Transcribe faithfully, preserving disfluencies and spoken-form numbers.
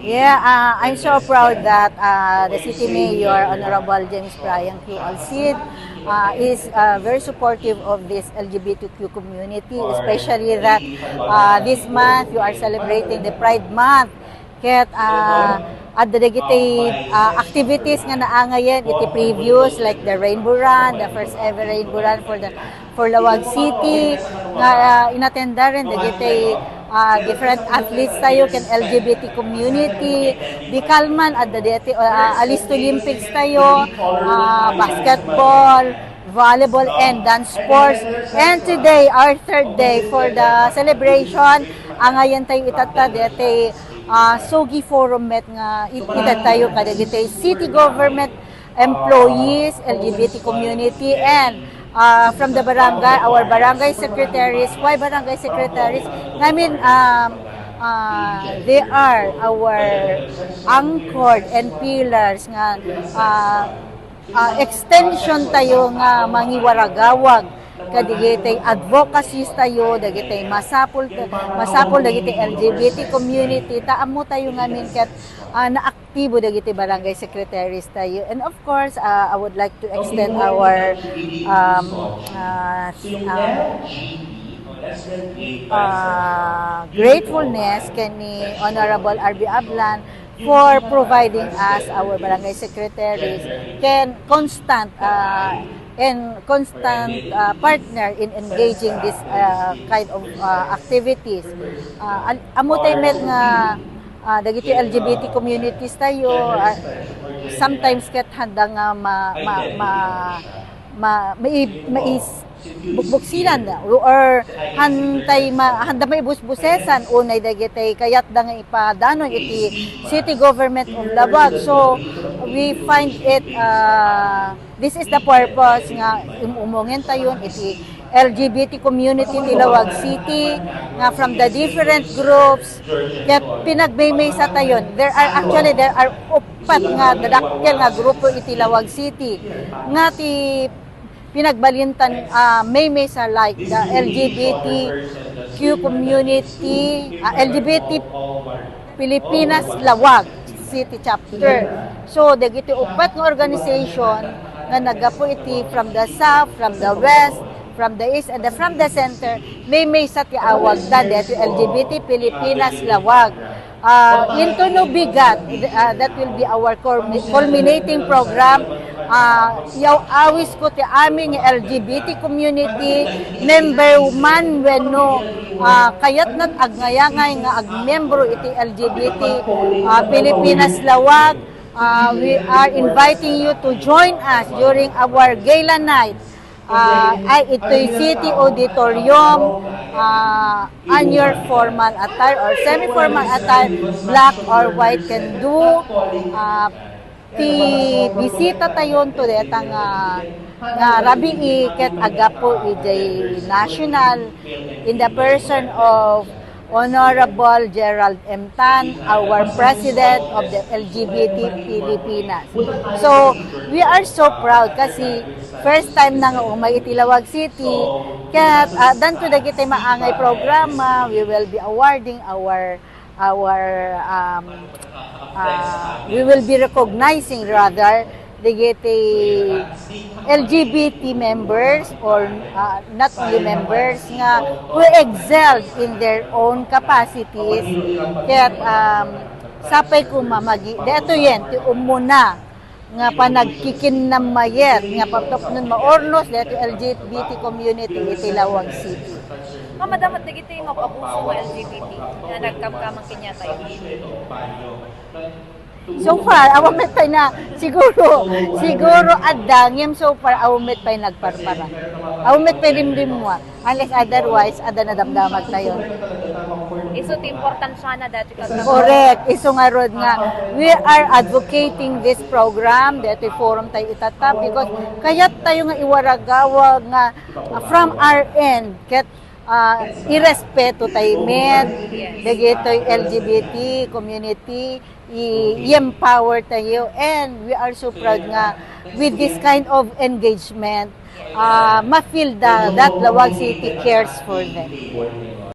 Yeah, uh, I'm so proud that uh, the city mayor, Honorable James Brian Q. Alcid, uh, is uh, very supportive of this L G B T Q community, especially that uh, this month you are celebrating the Pride Month. Ket uh, adda dagiti uh, activities nga naangayen iti previous, like the Rainbow Run, the first ever Rainbow Run for the for Laoag City, nga uh, inattendan dagiti uh, different athletes tayo ken L G B T community. Di kalman, adda dagiti uh, Alisto Olympics tayo, uh, basketball, volleyball, and dance sports. And today, our third day for the celebration, angayen tayo itatta dagiti uh, Sugi Forum met nga it- itattayo kadagiti city government employees, L G B T community, and uh, from the barangay, our barangay secretaries. Why barangay secretaries? I mean, um, uh, they are our anchored and pillars nga uh, uh, extension tayo nga mangiwaragawag kadagiti advocacies tayo, dagiti masapul masapul dagiti L G B T community, ta ammo tayo ngamin ket uh, na aktibo dagiti barangay secretaries tayo. And of course, uh, I would like to extend our um, uh, um, uh, gratefulness ken ni Honorable R B Ablan for providing us our barangay secretaries ken constant uh, and constant uh, partner in engaging this uh, kind of uh, activities. Uh, al- amo tayo met nga uh, dagiti L G B T communities tayo, uh, sometimes ket handa nga ma, ma, ma, ma, mais, mais bukbuksilan or hantay ma, handa maibusbusesan unay dagiti kayatda nga ipadanon iti city government of Laoag. So we find it uh, this is the purpose nga im- umongen tayon iti L G B T community ti Laoag City nga from the different groups ket pinagmaymaysa tayon. There are actually there are upat nga dadakkel nga grupo iti Laoag City nga ti pinagbalintan uh, maymaysa like the L G B T Q community, uh, L G B T Pilipinas Laoag City Chapter. So dagiti upat nga organization nga naggapu iti from the south, from the west, from the east, and the, from the center, maymaysa ti awagda dagiti L G B T Pilipinas Laoag. Uh, into no bigat, uh, that will be our culmi- culminating program. Uh, yaw awis ko ti amin nga L G B T community member man wenno uh, kayatna agnayangay nga agmembro iti L G B T uh, Pilipinas Laoag. Uh, we are inviting you to join us during our gala night uh, ay itoy City Auditorium uh, on your formal attire or semi-formal attire, black or white can do. Uh, ti bisita tayon to detang uh, nga rabii ket agapu iti national in the person of Honorable Gerald M. Tan, our President of the L G B T Pilipinas. So, we are so proud kasi first time na nga umay iti Laoag City. Kaya uh, danto dagiti maangay programa, we will be awarding our our um, uh, we will be recognizing rather dagiti L G B T members or uh, not only members nga who excelled in their own capacities ket um, sapay kuma magi detoyen ti umuna nga panagkikinnam mayet nga patapnon maurnos detoy L G B T community iti Laoag City. Ma'am, adda met dagiti mapabuso nga L G B T nga nagkamkamang kaniatayo? So far, awan met pay na, siguro, siguro adda, ngem so far, awan met pay nagparpara. Awan met pay rimrimmuar. Unless otherwise, adda nadamdamag tayo. Isu ti importansiana dati kagka. Correct. Isu ngarud nga, we are advocating this program, dati forum tayo itatta, because kayat tayo nga iwaragawag nga uh, from our end, ket uh, irespeto tayo met, dagitoy L G B T community, i- i-empower tayo, and we are so proud nga with this kind of engagement, uh, ma-feel the, that Laoag City cares for them.